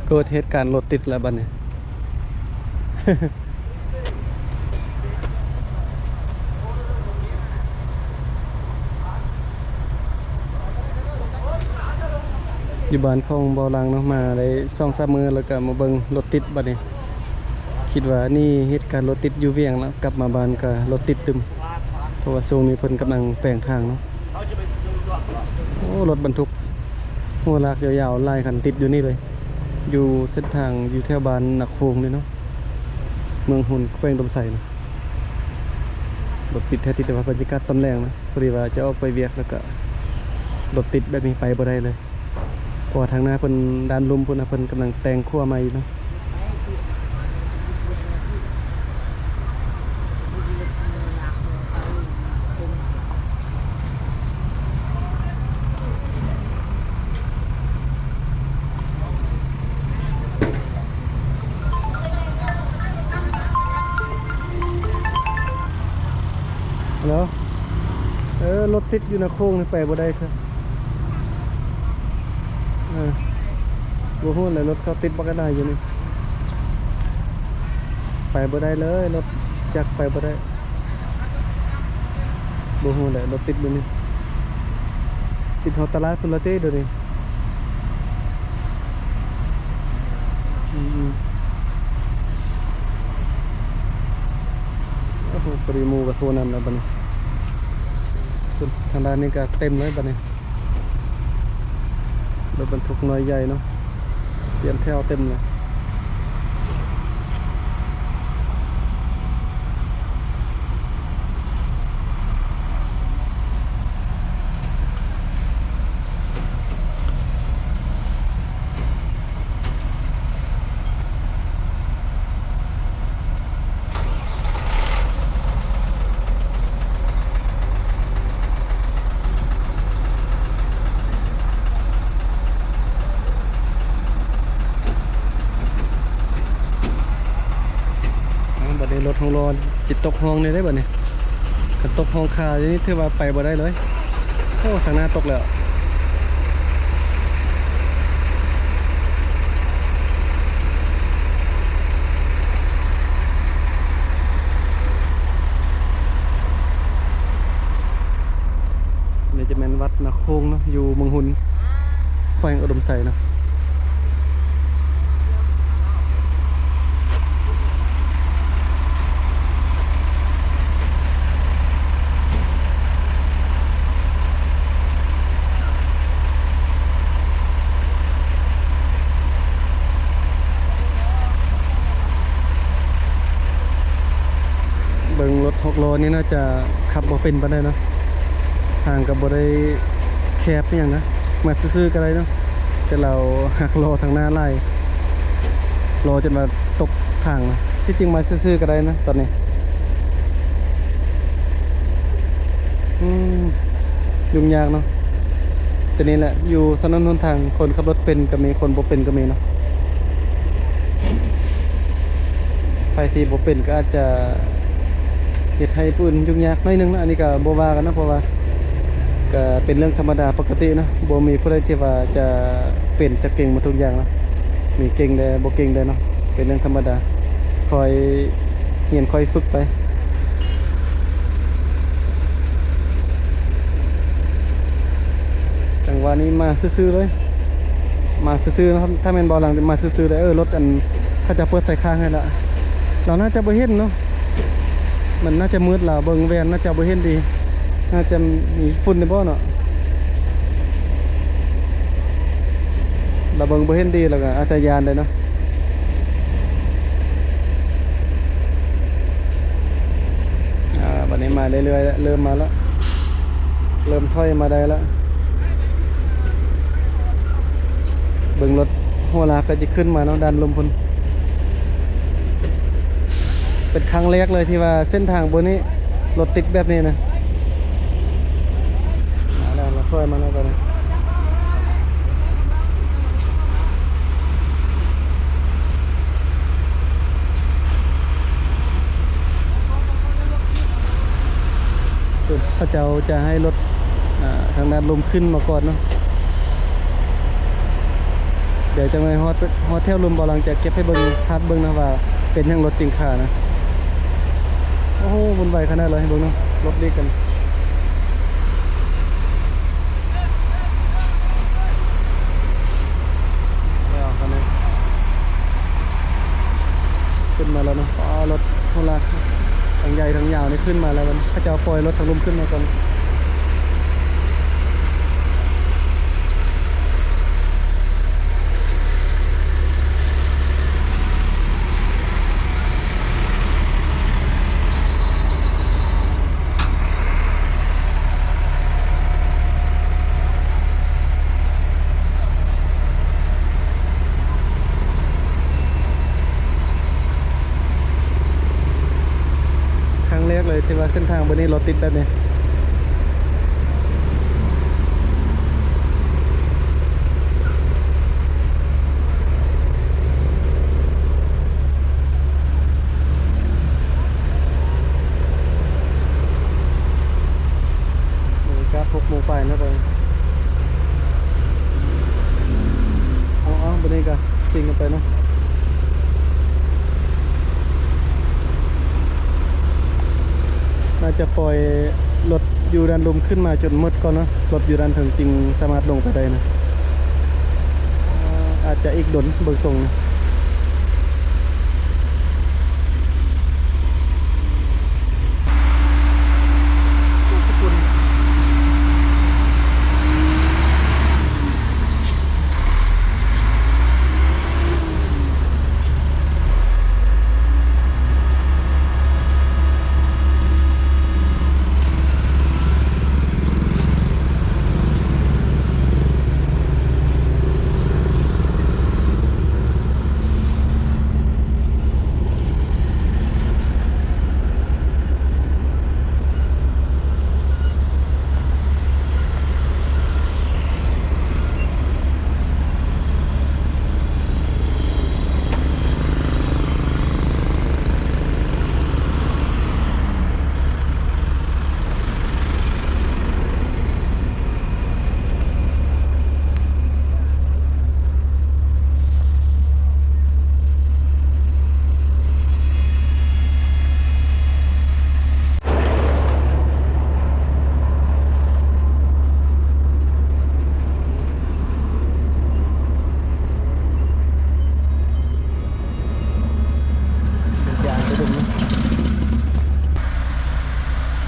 ເກີດເຫດການລົດຕິດແລ້ວບັດນີ້. ຢູ່ບ້ານຂອງເບົາຫຼັງເນາະ ມາໄດ້ສອງສາມມື້ ແລ້ວກໍມາເບິ່ງລົດຕິດບັດນີ້. ຄິດວ່າໜີເຫດການລົດຕິດຢູ່ວຽງແລ້ວ ກັບມາບ້ານກໍລົດຕິດຕື່ມ ເພາະວ່າຊ່ວງນີ້ເພິ່ນກຳລັງແປງທາງເນາະ. ໂອ້ ລົດບັນທຸກຫົວລາກຍາວໆຫຼາຍຄັນຕິດຢູ່ນີ້ເລີຍ ຢູ່ເສັ້ນທາງຢູ່ແຖວບ້ານນາໂຄງນີ້ເນາະ ເມືອງຮຸນ ແຂວງອຸດົມໄຊນະ. ລົດຕິດແທ້ຕິດ ແຕ່ວ່າບັນຍາກາດຕອນແລງນະ ພໍດີວ່າຈະອອກໄປວຽກ ແລ້ວກະລົດຕິດແບບນີ້ໄປບໍ່ໄດ້ເລີຍ. ເພາະວ່າທາງໜ້າເພິ່ນດ້ານລຸ່ມພຸ້ນນະ ເພິ່ນກຳລັງແຕ່ງຂົວໃໝ່ຢູ່ເນາະ. ເອີ ລົດຕິດຢູ່ນາໂຄງນີ້ໄປບໍ່ໄດ້ເທື່ອ. ເອີ ບໍ່ຮູ້ແຫຼະ ລົດເຂົາຕິດບັກຫຼາຍຢູ່ນີ້ ໄປບໍ່ໄດ້ເລີຍ ລົດຈັກໄປບໍ່ໄດ້. ບໍ່ຮູ້ແຫຼະ ລົດຕິດຢູ່ນີ້ ຕິດຮອດຕະຫຼາດພຸ້ນລະຕິດຽວນີ້. ອືມໆ ໂອ້ໂຫ ພໍດີໝູ່ກໍໂທນຳແລ້ວບັດນີ້. ທາງດ້ານນີ້ກໍເຕັມເລີຍບັດນີ້ ລົດບັນທຸກນ້ອຍໃຫຍ່ເນາະ ຕຽມແຖວເຕັມເລີຍ. ອ້າວ ບັດນີ້ລົດຫົກລໍ້ຈິຕົກຮ່ອງນີ້ເດ້ບັດນີ້. ຄັນຕົກຮ່ອງຄາຢູ່ນີ້ຖືວ່າໄປບໍ່ໄດ້ເລີຍ. ໂອ້ ທາງໜ້າຕົກແລ້ວ. ນີ້ຈະແມ່ນວັດນາໂຄງເນາະ ຢູ່ເມືອງຮຸນ ແຂວງອຸດົມໄຊເນາະ. ເບິ່ງລົດຫົກລໍ້ນີ້ໜ້າຈະຂັບບໍ່ເປັນປານໃດເນາະ ທາງກໍບໍ່ໄດ້ແຄບອີ່ຫຍັງນະ ມາຊື່ໆກໍໄດ້ເນາະ ແຕ່ລາວຫັກລໍ້ທາງໜ້າຫຼາຍ ລໍ້ຈົນວ່າຕົກທາງນະ. ທີ່ຈິງມາຊື່ໆກໍໄດ້ນະຕອນນີ້. ອືມ ຫຍຸ້ງຍາກເນາະ ແຕ່ນີ້ແຫຼະ ຢູ່ຖະໜົນຫົນທາງ ຄົນຂັບລົດເປັນກໍມີ ຄົນບໍ່ເປັນກໍມີເນາະ. ໃຜທີ່ບໍ່ເປັນກໍອາດຈະເຮັດໃຫ້ຜູ້ອື່ນຫຍຸ້ງຍາກໜ້ອຍໜຶ່ງເນາະ ອັນນີ້ກໍບໍ່ວ່າກັນເນາະ ເພາະວ່າກໍເປັນເລື່ອງທຳມະດາປົກກະຕິເນາະ ບໍ່ມີຜູ້ໃດທີ່ວ່າຈະເປັນຈະເກັ່ງໝົດທຸກຢ່າງເນາະ ມີເກັ່ງແດ່ ບໍ່ເກັ່ງແດ່ເນາະ ເປັນເລື່ອງທຳມະດາ ຄ່ອຍຮຽນຄ່ອຍຝຶກໄປ. ຈັງຫວະນີ້ມາຊື່ໆເລີຍ ມາຊື່ໆເນາະ ຖ້າແມ່ນເບົາຫຼັງມາຊື່ໆເລີຍ. ເອີ ລົດອັນເຂົາເຈົ້າເປີດໄຟຄ້າງໃຫ້ລະ ລາວໜ້າຈະບໍ່ເຫັນເນາະ ມັນໜ້າຈະມືດ ລາວເບິ່ງແວ່ນໜ້າຈະບໍ່ເຫັນດີ ໜ້າຈະມີຝຸ່ນແດ່ບໍ່ເນາະ ລາວເບິ່ງບໍ່ເຫັນດີ ລາວກໍອາດຈະຢ້ານໄດ້ເນາະ. ອ່າ ບັດນີ້ມາເລື້ອຍໆແລ້ວ ເລີ່ມມາແລ້ວ ເລີ່ມຖອຍມາໄດ້ແລ້ວ. ເບິ່ງລົດຫົວລາກກໍຈະຂຶ້ນມາເນາະ ດ້ານລຸ່ມພຸ້ນ. ເປັນຄັ້ງແລກເລີຍທີ່ວ່າເສັ້ນທາງບ່ອນນີ້ລົດຕິດແບບນີ້ນະ. ມາແລ້ວ ມາຊ່ວຍມາແລ້ວຕອນນີ້. ເຂົາເຈົ້າຈະໃຫ້ລົດ ອ່າ ທາງດ້ານລຸ່ມຂຶ້ນມາກ່ອນເນາະ. ດຽວຈັກໜ່ອຍຮອດ ຮອດແຖວລຸ່ມ ບ່າວຫຼັງຈະເກັບໃຫ້ເບິ່ງ ພາດເບິ່ງນະວ່າເປັນຫຍັງລົດຈຶ່ງຄານະ. ໂອ້ໂຫ ວຸ່ນວາຍຂະໜາດເລີຍ ເບິ່ງເນາະ ລົດລີກກັນ. ແລ້ວຄັນນີ້ ຂຶ້ນມາແລ້ວເນາະ. ອໍ ລົດຫົວລາກທັງໃຫຍ່ທັງຍາວນີ້ຂຶ້ນມາແລ້ວ. ເຂົາເຈົ້າປ່ອຍລົດທາງລຸ່ມຂຶ້ນມາກ່ອນ. ຄັ້ງແລກເລີຍທີ່ວ່າເສັ້ນທາງບ່ອນນີ້ລົດຕິດແບບນີ້. ນີ້ກະຫົກໂມງປາຍແລ້ວ. ເອົາໆ ບາດນີ້ກະຊິງກັນໄປເນາະ. ໜ້າຈະປ່ອຍລົດຢູ່ດ້ານລຸ່ມຂຶ້ນມາຈົນໝົດກ່ອນເນາະ, ລົດຢູ່ດ້ານເທິງຈຶ່ງສາມາດລົງໄປໄດ້ນະ. ອາດຈະອີກດົນເບິ່ງຊົງນະ.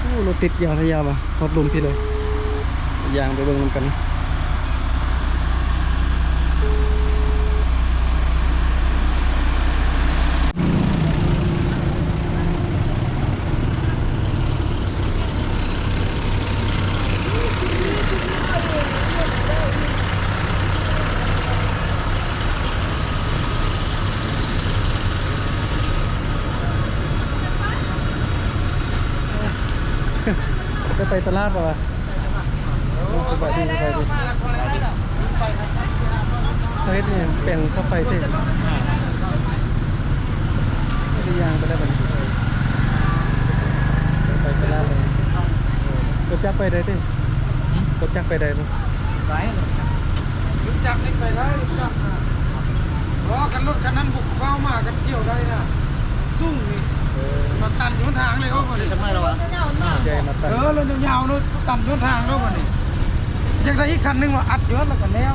ໂອ້ ລົດຕິດຍາວທະຍາວມາຮອດລຸ່ມພີ້ເລີຍ. ຍ່າງໄປເບິ່ງນຳກັນ. ຈະໄປຕະຫຼາດບໍ່ວະ? ໂອ້ ສະບາຍດີ ສະບາຍດີ. ເຂົາເຮັດຫຍັງ ແປງເຂົ້າໄຟຕິ? ໄດ້ຍ່າງໄປແລ້ວບັດນີ້ ໄປຕະຫຼາດເລີຍ. ຮູ້ຈັກໄປໄດ້ຕິ? ຫືມ? ຮູ້ຈັກໄປໄດ້ບໍ່? ໄດ້. ລົດຈັກນີ້ໄປໄດ້ ລົດຈັກນະ. ບໍ່ ຄັນລົດຄັນນັ້ນບຸກຟ້າວມາກັນທ່ຽວໄດ້ນະ ສູງນີ້. ເອີ ມາຕັນຢູ່ຫົນທາງເລີຍ. ໂອ້ ເສຍຈັກໜ້ອຍແລ້ວວະ? ໃຫຍ່ມາຕັນ. ເອີ ລົດຍາວໆ ເນາະ ຕັນຢູ່ຫົນທາງແລ້ວບັດນີ້. ຢາກໄດ້ອີກຄັນໜຶ່ງວ່າອັດຢູ່ຫັ້ນລະກະແລ້ວ.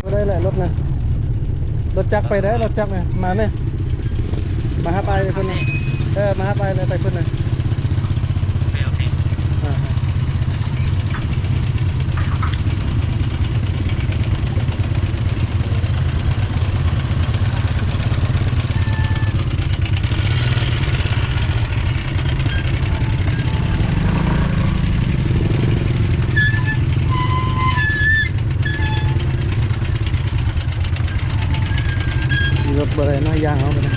ບໍ່ໄດ້ແຫຼະລົດນະ ລົດຈັກໄປໄດ້ ລົດຈັກນະ. ມາແມ່ ມາຮັບອ້າຍໄປພຸ້ນນະ. ເອີ ມາຮັບອ້າຍແລ້ວໄປພຸ້ນນະ. ໂອເຄ ໂອເຄ ອ່າ. ຂີ່ລົດບໍ່ໄດ້ເນາະ ຍ່າງເອົາໄປເນາະ.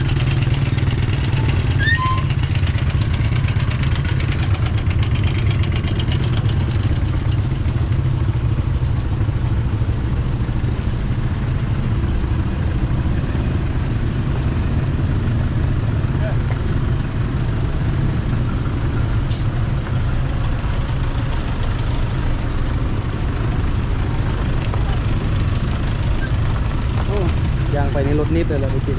ໄປໃນລົດນິບເລີຍລະໄປກິນ.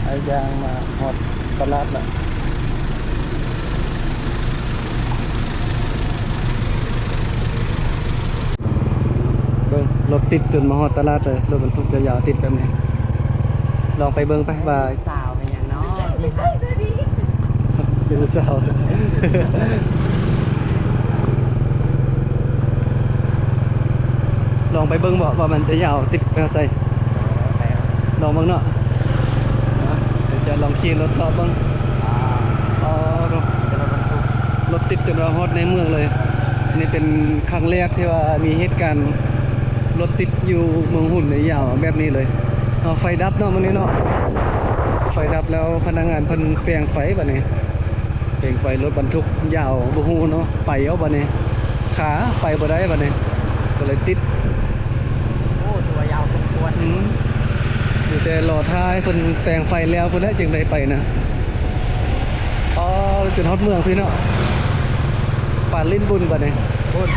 ໄອ້ ຍ່າງມາຮອດຕະຫຼາດລະ. ເບິ່ງ ລົດຕິດຈົນມາຮອດຕະຫຼາດເລີຍ, ລົດບັນທຸກຍາວໆຕິດແບບນີ້. ລອງໄປເບິ່ງໄປວ່າ ສາວເປັນຫຍັງເນາະ ເປັນຜູ້ສາວ. ລອງໄປເບິ່ງເບາະ ວ່າມັນຈະຍາວຕິດໄປຮອດໃສ. ລອງເບິ່ງເນາະ. ດຽວຈະລອງຂີ່ລົດເລາະເບິ່ງ. ອໍ ລົດຕິດຈົນວ່າຮອດໃນເມືອງເລີຍ. ອັນນີ້ເປັນຄັ້ງແລກທີ່ວ່າມີເຫດການລົດຕິດຢູ່ເມືອງຮຸນນີ້ຍາວແບບນີ້ເລີຍ. ເອົາ ໄຟດັບເນາະມື້ນີ້ເນາະ, ໄຟດັບແລ້ວພະນັກງານເພິ່ນແປງໄຟບາດນີ້. ເປັນໄຟລົດບັນທຸກຍາວ ບໍ່ຮູ້ເນາະ ໄປເອົາບາດນີ້ ຂາໄປບໍ່ໄດ້ບາດນີ້ ກໍເລີຍຕິດ. ໂອ້ ຖືວ່າຍາວສົມຄວນ. ອືມ ມີແຕ່ລໍຖ້າໃຫ້ເພິ່ນແປງໄຟແລ້ວພຸ້ນແຫຼະ ຈຶ່ງໄດ້ໄປນະ. ອໍ ຈົນຮອດເມືອງພີ້ເນາະ, ປານຫຼິ້ນບຸນບາດນີ້ ພຸ້ນ.